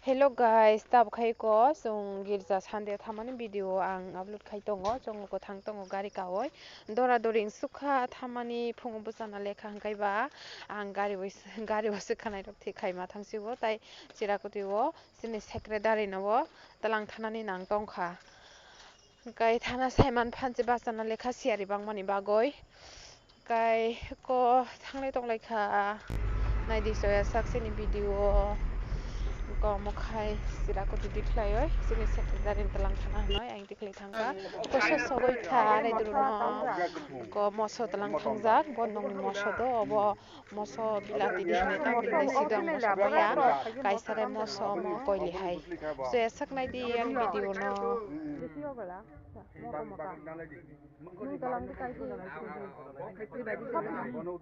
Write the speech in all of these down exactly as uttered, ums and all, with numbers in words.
Hello guys, tabuk khai ko chwng girja Sunday thamani video ang upload khai tongo. Chwng kwthang tongo gari kawi. Dora dori sukha thamani phungo bwchana lekha hwnkhe ba ang gari bai gari o swkhanai rok thik khai ma thang sio tai Chirakuti o chini secretary no o tlang thanani nang tongkha. Kai thana saiman phanche bachana lekha siyari bangmani bagwi. Kai ko thanglai tonglai kha. Naidi soya saksini video. Ko mokhai sira ko didi khlaioi. Sini secretary talang thana hanoi ang tikhlai thangka. Ko so sogoi kha naiduru no. Ko moso talang thangjak. Bo nongni moso do obo. Moso bilati di hinwi tang bini sidang moso maya, kaisa re moso omo koili hai. Je saknai di ani video no. Nui kalam di kai di.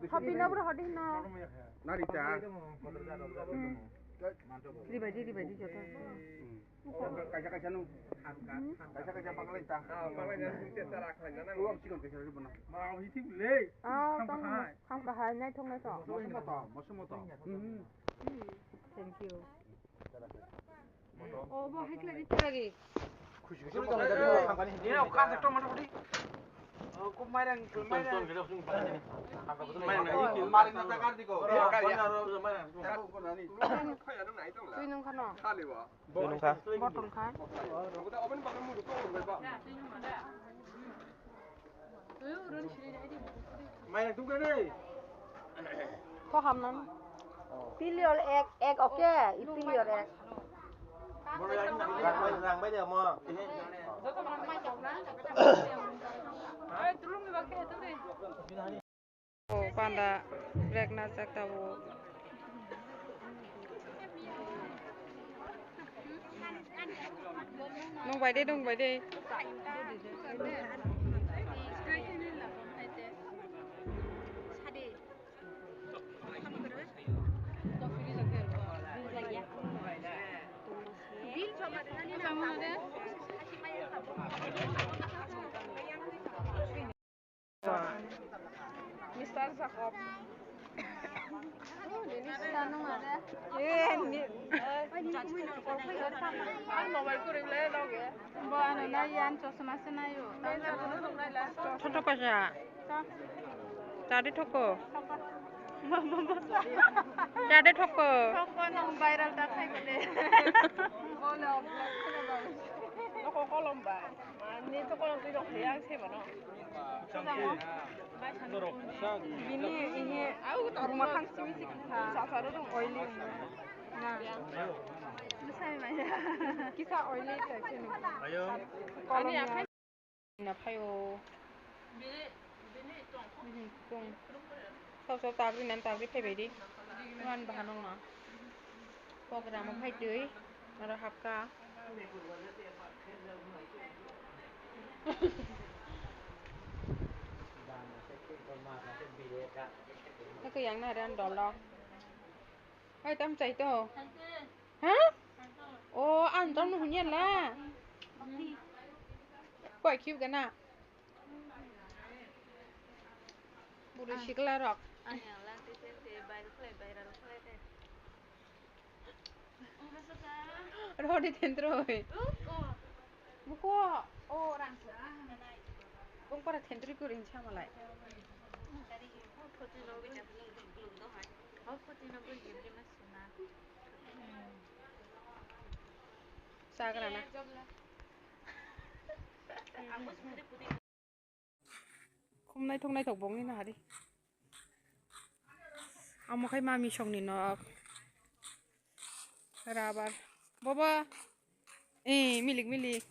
Happy na bro hadi na. Narita. Ribai di, ribai di joto. Kaisa kaisa no. Kaisa kaisa paklai ta. Paklai na sing te sara khlai na. Uang sikon kaisa ribo na. Ma hi thik le. Ah, tang. Kham kahai naithok naithok. Moso moto, moso moto. Thank you. Oh, bo hai khlai di lagi. Khushi khushi. Ni rok ka to mana bodi. Oh, ko mairang, mairang. Mairang na ta kar di ko. Twi nung khano. Khali wa. Twi nung kha. Botol khai. Mai nang tung kene. Ko hamnan. Piliol ek, ek oke, i piliol ek. Rang bai de mo. Tulung ni bakhe tu de. O panda brake najak tabuk. Nung bai de, nung bai de. Mister Jacob. Eh, ni. Ang mobile kuri le loge. Bo ano na yan chosma se nayo. Thoto kaisa. Chade thoko. Chade thoko. Thoko nang viral ta khai bole. Bole upload kore ba. Noko kolom ba. Ni to kolom twi rok yang se ba no. Bini ini ruma khang simi siki kha. Oily. Na. Kisa oily type se no. Ayo. Kolom ya. Na phaio. Bini, bini tong. Bini tong. Sok sok tagri nan tagri phai bai di. Wan bahan ong na. Program o phai twi. Aro hapka. Hake yang na ran dolok. Hai tam chai to. Ha? O, ang tong nung hunya la. Koi khiu gana. Buru sikla rok. Rodi tendroi. Buko, o rang. Bung para tendroi kuring samalai. Chagra na. Khum naithok naithok bongni nahari. Amo khai mami songni nok. Rabar. Bobo. Eh, milik milik.